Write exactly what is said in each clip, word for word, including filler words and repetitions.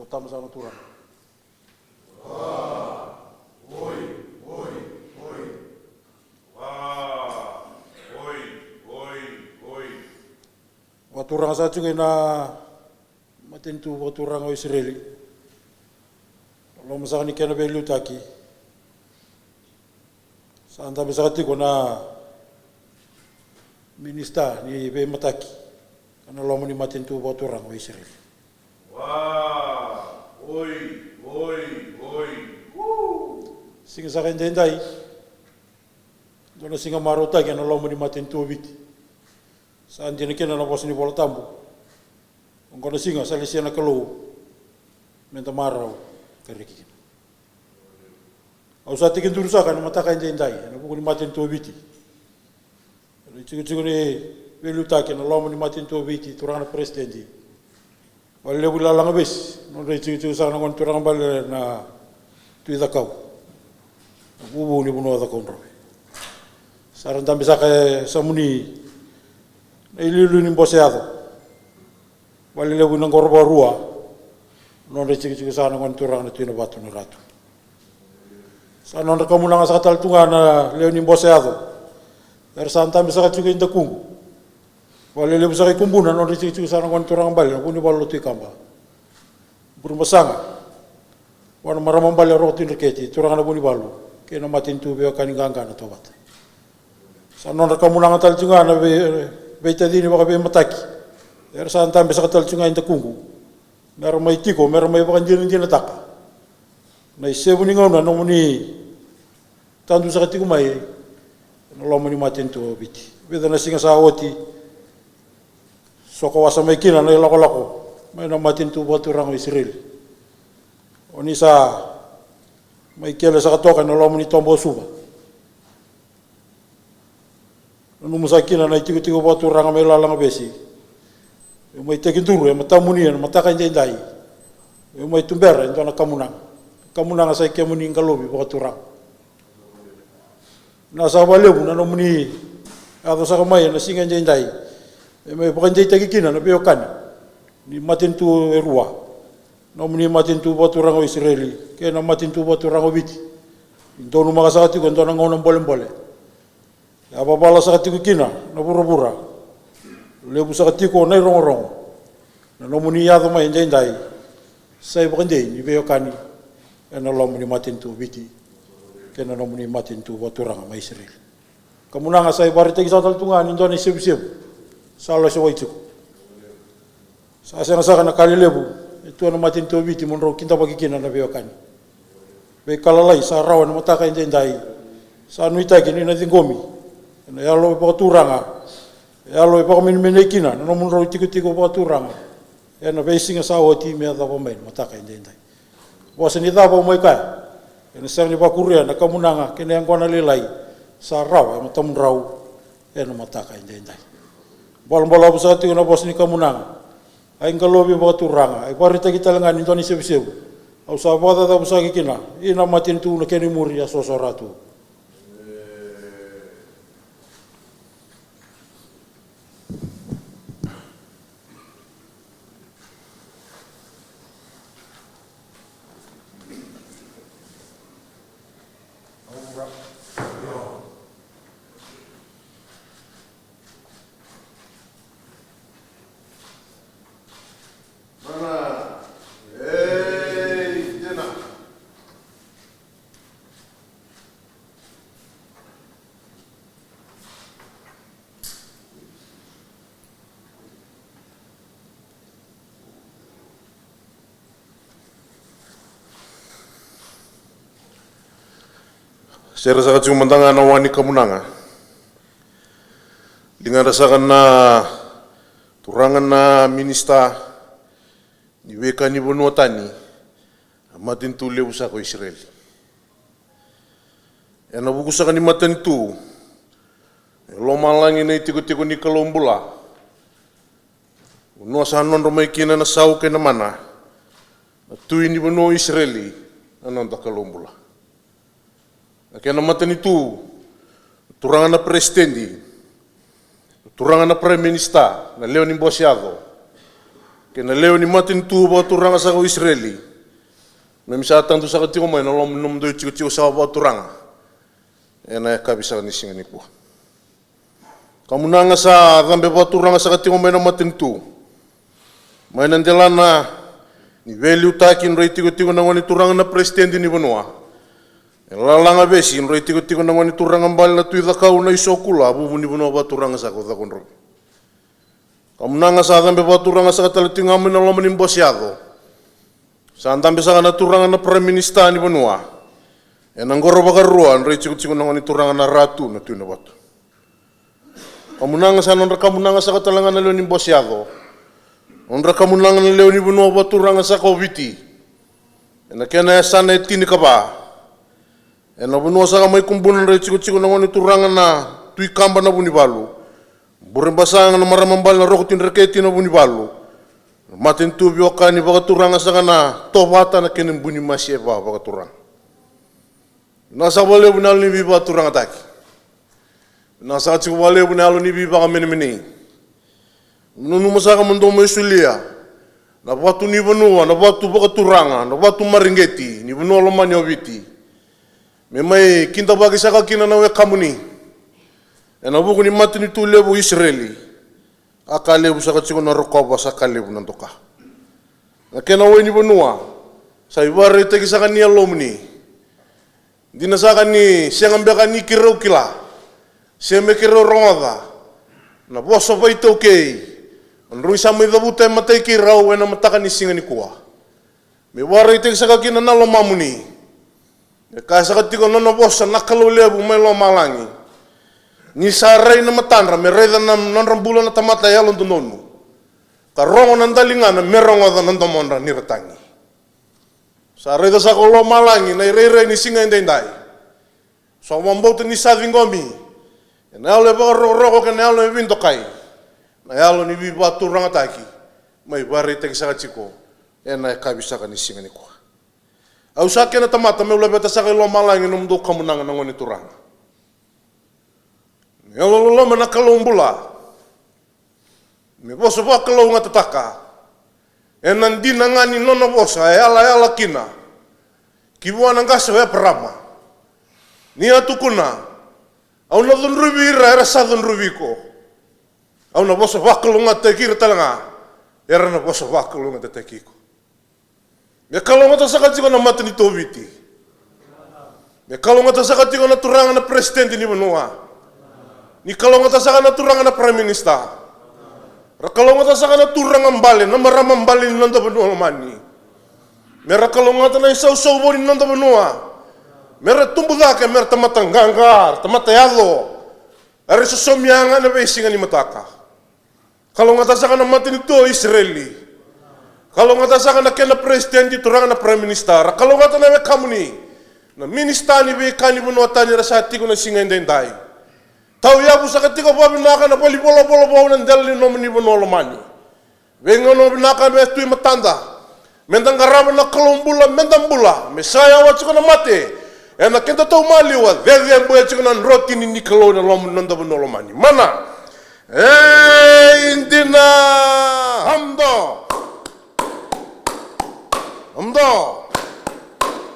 Tama saka na Turaga. Vakaturaga sa tiko ena matanitu vakaturaga o Isireli. Loma saka ni kena veiliutaki, sa dabe saka tiko na minisita ni veimataki ena loma ni matanitu vakaturaga o Isireli. Siga saka edaidai, dua na siga marautaki ena loma ni matanitu o Viti. Sa dina kina na vosa ni Vola Tabu: Oqo na siga sa lesia na Kalou meda marau ka reki kina. Au sa tekiduru saka ena mataka edaidai ena vuku ni matanitu o Viti, na itikotiko ni veiliutaki ena loma ni matanitu o Viti, turaga na peresitedi, vakalevu i Lalaga-vesi, nodra itikotiko saka na gone turaga bale na Tui Cakau, na vuvu ni vanua o Cakaudrove. Sa ra dabe saka e Samuni na iliuliu ni Bose Yaco, vakalevu i Naqorovarua, nodra itikotiko saka na gone turaga na Tui Navatu na Ratu. Sa nodra kamunaga saka tale tu ga na lewe ni Bose Yaco, era sa dabe saka tiko i Dakuqu, vakalevu saka i Kubuna, nodra itikotiko saka na gone turaga bale na Vunivalu na Tui Kaba. Burebasaga, vua na marama bale o Roko Tui Dreketi, turaga na Vunivalu, kei na matanitu veiwekani qaqa na Tovata. Sa nodra kamunaga tale tu ga na vei, veitacini vakaveimataki, era sa dabe saka tale tu ga i Dakuqu, mera mai tiko, mera mai vakadinadinataka na isevu ni gauna, nomuni tadu saka tiko mai ena loma ni matanitu o Viti. Vica na siga sa oti, soko wasa mai kina na ilakolako mai na matanitu vakaturaga o Isireli. Oni sa mai kele saka toka ena loma ni toba o Suva. Nanuma saka kina na itikotiko vakaturaga mai Lalaga-vesi, meu mai tekiduru e matamuni ena mataka edaidai, meu mai tubera e dua na kamunaga. Kamunaga sa i kemuni qalovi vakaturaga. Na sa vakalevu na nomuni yaco saka mai ena siga edaidai, meu mai vakadeitaki kina na veiwekani ni matanitu e rua, nomuni matanitu vakaturaga o Isireli kei na matanitu vakaturaga o Viti. Ni donumaka saka tiko e dua na gauna bolebole, yavavala saka tiko kina na vuravura, levu saka tiko na irogorogo. Na nomuni yaco mai edaidai sa ivakadei ni veiwekani ena loma ni matanitu o Viti kei na nomuni matanitu vakaturaga mai Isireli. Kamunaga sa ivakaraitaki saka tale tu ga ni dua na isevusevu sa losewai tiko. Sa sega saka na ka lelevu e tu ena matanitu o Viti mo drau kidavaki kina na veiwekani. Veika lalai sa rawa ena mataka edaidai, sa nuitaki ni na ciqomi ena yalo vakaturaga, yalo e vakamenemenei kina na nomudrau itikotiko vakaturaga ena veisiga sa oti me yacova mai na mataka edaidai. Vosa ni cava au mai kaya, ena sega ni vakuria na kamunaga kei na yaqona lailai sa rawa e matamudrau ena mataka edaidai. Bolabolavu saka tiko na vosa ni kamunaga. Ai qalovi vakaturaga, ai vakaraitaki tale ga ni dua na isevusevu au sa vakacacavusaki kina, ia na matanitu na kena imuri a sosora tu. Sere saka tiko mada ga na wa ni kamunaga. Ligadra saka na turaga na minisita ni veika ni vanua tani, a matanitu levu saka o Isireli. Ena vuku saka ni matanitu e lomalagi na itikotiko ni Kalou bula. Vanua sa nodra mai kina na sau kei na mana, na tui ni vanua o Isireli, na noda Kalou bula. Na kena matanitu, turaga na peresitedi, turaga na prime minister, na lewe ni bose yaco, Kei na lewe ni matanitu vakaturaga saka o Isireli, keimami sa tadu saka tiko mai na loma ni nomudou itikotiko saka vakaturaga ena yakavi saka ni siga nikua. Kamunaga sa cabe vakaturaga saka tiko mai na matanitu, mai na delana ni veiliutaki ni drau itikotiko na gone turaga na peresitedi ni vanua, e lalaga vesi ni drau itikotiko na gone turaga bale na Tui Cakau na isokula vuvu ni vanua vakaturaga saka o Cakaudrove. Kamunaga sa cabe vakaturaga saka tale tiko ga mai na loma ni bose yaco, sa dabe saka na turaga na Prime Minister ni vanua ena qoro vakarua ni drau itikotiko na gone turaga na Ratu na Tui Navatu. Kamunaga sa nodra kamunaga saka tale ga na lewe ni bose yaco, nodra kamunaga na lewe ni vanua vakaturaga saka o Viti ena kena yasana e tinikava. Ena vanua saka mai Kubuna drau itikotiko na gone turaga na Tui Kaba na Vunivalu, Burebasaga na marama bale na Roko Tui Dreketi na Vunivalu, matanitu veiwekani vakaturaga saka na Tovata na kena bui ni masiva vakaturaga. Vinaka saka vakalevu na yalo ni veivakaturagataki. Vinaka saka tiko vakalevu na yalo ni veivakamenemenei. Nanuma saka mo dou mai solia na vatu ni vanua, na vatu vakaturaga, na vatu mareqeti ni vanua lomani o Viti, me mai kidavaki saka kina na wekamuni ena vuku ni matanitu levu o Isireli. A ka levu saka tiko na rokova, sa ka levu na doka. Na kena wai ni vanua sa ivakaraitaki saka ni yalomuni. Dina saka ni sega beka ni keirau kila se me keirau rogoca na vosa vakaitaukei o drau sa mai cavuta e matai keirau ena mataka ni siga nikua, me vakaraitaki saka kina na lomamuni. E kaya saka tiko na nona vosa na Kalou levu mai lomalagi, ni sa rai na matadra me raica na nodra bula na tamata yalododonu, ka rogo na daligana me rogoca na domodra ni ra tagi. Sa raica saka o lomalagi na irairai ni siga edaidai. Sa vakabauta ni sa ciqomi ena yalo e vakarokoroko kei na yalo e veidokai na yalo ni veivakaturagataki mai vakaraitaki saka tiko ena yakavi saka ni siga nikua. Au sa kena tamata, meu laveta saka i lomalagi na nomudou kamunaga na gone turaga. Me yalololoma na Kalou bula, me vosa vakalougatataka ena dina ga ni nona vosa e yalayala kina ki vua na qase o Eparama, ni a tukuna, au na cudruvi ira era sa cudruvi iko. Au na vosa vakalougatataki ira tale ga era na vosa vakalougatataki iko. Me kalougata saka tiko na matanitu o Viti. Me kalougata saka tiko na turaga na peresitedi ni vanua. Ni kalougata saka na turaga na Prime Minister. Ra kalougata saka na turaga bale, na marama bale ni noda vanua lomani. Me ra kalougata na isausau vou ni noda vanua. Me ra tubu cake me ra tamata qaqa, ra tamata yaco. Era isosomia ga na veisiga ni mataka. Kalougata saka na matanitu o Isireli. Kalougata saka na kena peresitedi, turaga na Prime Minister. Ra kalougata na wekamuni na minisita ni veika ni vanua tani era sa tiko na siga edaidai. Tauyavu saka tiko vakavinaka na valenivolavola vou na dela ni nomuni vanua lomani. Veigauna vinaka me tu e matada. Meda qarava na Kalou bula, meda bula, me sa yawa tiko na mate ena kedatou maliwa, cecebuya tiko na drotini ni Kalou ena loma ni noda vanua lomani. Mana. Ei, dina. Amdo. Amdo.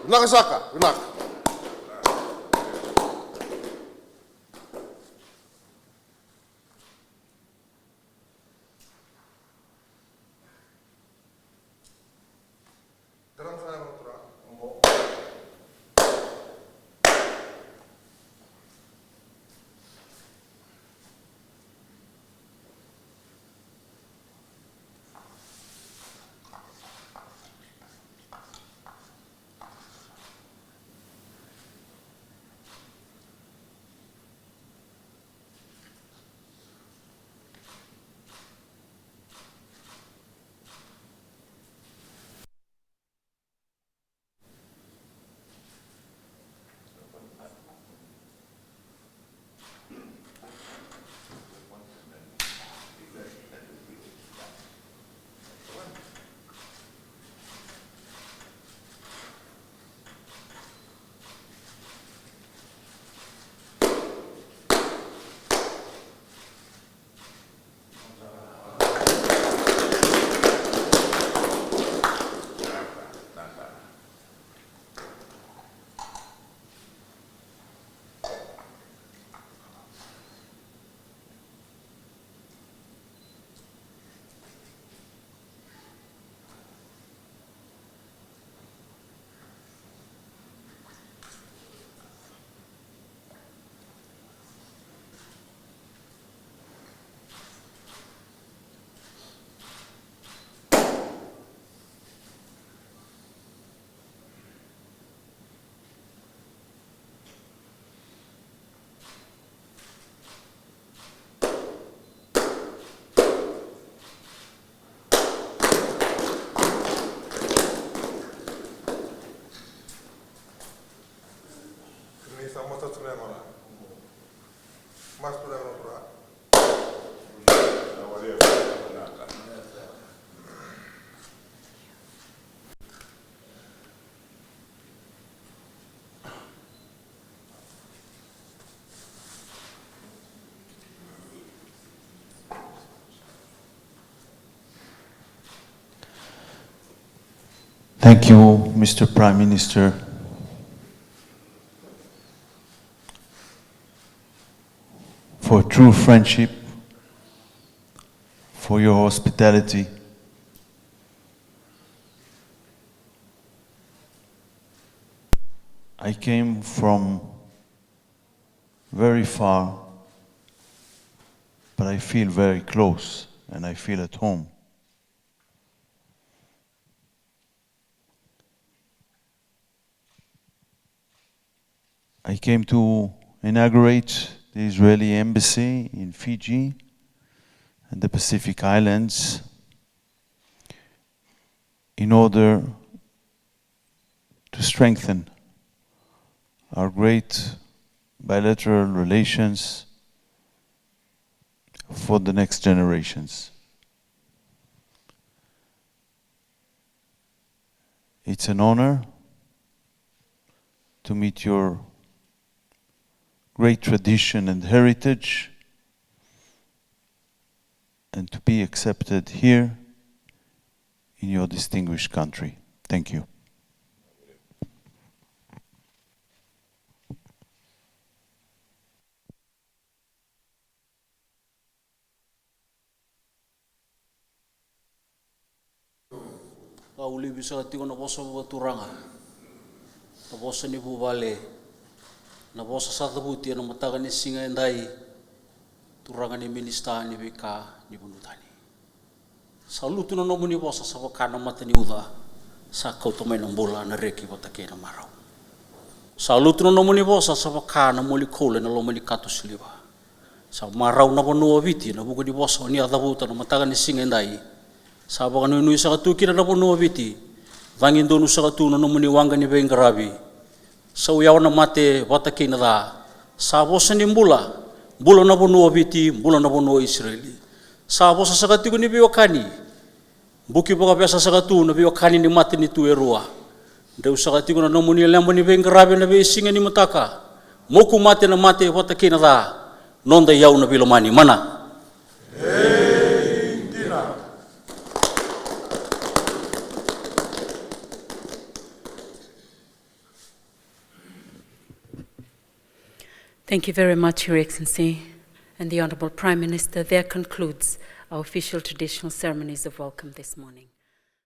Vinaka saka, vinaka. Thank you, Mister Prime Minister, for true friendship, for your hospitality. I came from very far, but I feel very close and I feel at home. I came to inaugurate the Israeli embassy in Fiji and the Pacific Islands in order to strengthen our great bilateral relations for the next generations. It's an honor to meet your great tradition and heritage and to be accepted here in your distinguished country. Thank you. Au livi saka tiko na vosa vakaturaga, na vosa ni vuvale, na vosa sa cavuti ena mataka ni siga edai, turaga ni minisita ni veika ni vanua tani. Sa lutu na nomuni vosa sa vaka na mata ni uca sa kauta mai na bula, na reki vata kei na marau. Sa lutu na nomuni vosa sa vaka na moli koula ena loma ni kato siliva. Sa marau na vanua o Viti ena vuku ni vosa o ni a cavuta na mataka ni siga edai. Sa vakanuinui saka tu kina na vanua o Viti. Cagi donu saka tu na nomuni waqa ni veiqaravi. Sa uyawa na mate vata kei na ca. Sa vosa ni bula, bula na vanua o Viti, bula na vanua o Isireli. Sa vosa saka tiko ni veiwekani, buki vakavesa saka tu na veiwekani ni matanitu e rua. Dreu saka tiko na nomuni leba ni veiqaravi ena veisiga ni mataka. Moku mate na mate vata kei na ca, noda iyau na veilomani. Mana. Ei, dina. Thank you very much, Your Excellency and the Honourable Prime Minister. There concludes our official traditional ceremonies of welcome this morning.